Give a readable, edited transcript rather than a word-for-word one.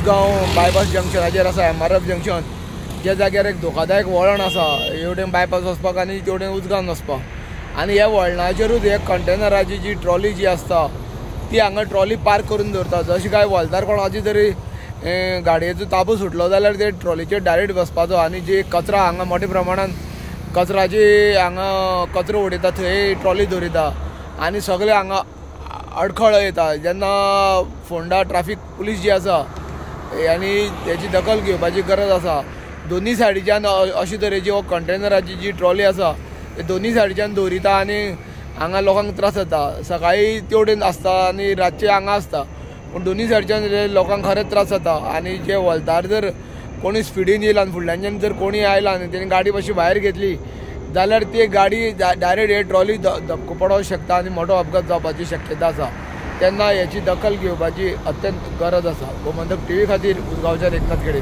Ujgaon bypass जंक्शनाचेर आसा, MRF junction, ज्या जाग्यार एक धोकादायक वळण आसा, हेवटेन बायपास वचपाक आनी तेवटेन उजगांव वचपाक. आनी ह्या वळणाचेरूच हे कंटेनराची जी ट्रॉली जी आसता ती हांगा ट्रॉली पार्क करून दवरता. जशी काय वळतार कोणाची तरी गाडयेचो ताबो सुटलो जाल्यार ते ट्रॉलीचेर डायरेक्ट बसपाचो. आनी जी कचरा हांगा मोठ्या प्रमाणान कचराची हांगा कचरो उडयता थंय ट्रॉली दवरिता आनी सगळे हांगा अडखळ येता. जेन्ना फोंडा ट्राफीक पुलीस जी आसा आनी हेची दखल घेवपाची गरज आसा. दोनी सायडीच्यान अशे तरेची हो कंटेनराची जी ट्रॉली आसा ते दोनी सायडीच्यान दवरिता आनी हांगा लोकांक त्रास जाता. सकाळी तेवटेन आसता आनी रातचे हांगा आसता, पूण दोनी सायडीच्यान लोकांक खरेंच त्रास जाता. आनी जे वळतार जर कोणी स्पिडीन येयला आनी फुडल्यानच्यान जर कोणी आयला आनी तेणी गाडी मातशी भायर घेतली जाल्यार ती गाडी डायरेक्ट हे ट्रॉली धपको पडोवंक शकता आनी मोठो अपघात जावपाची शक्यता आसा. तेन्ना हेची दखल घेवपाची अत्यंत गरज आसा. गोमंतक टीव्ही खातीर उजगांवच्यान एकनाथ खेडे.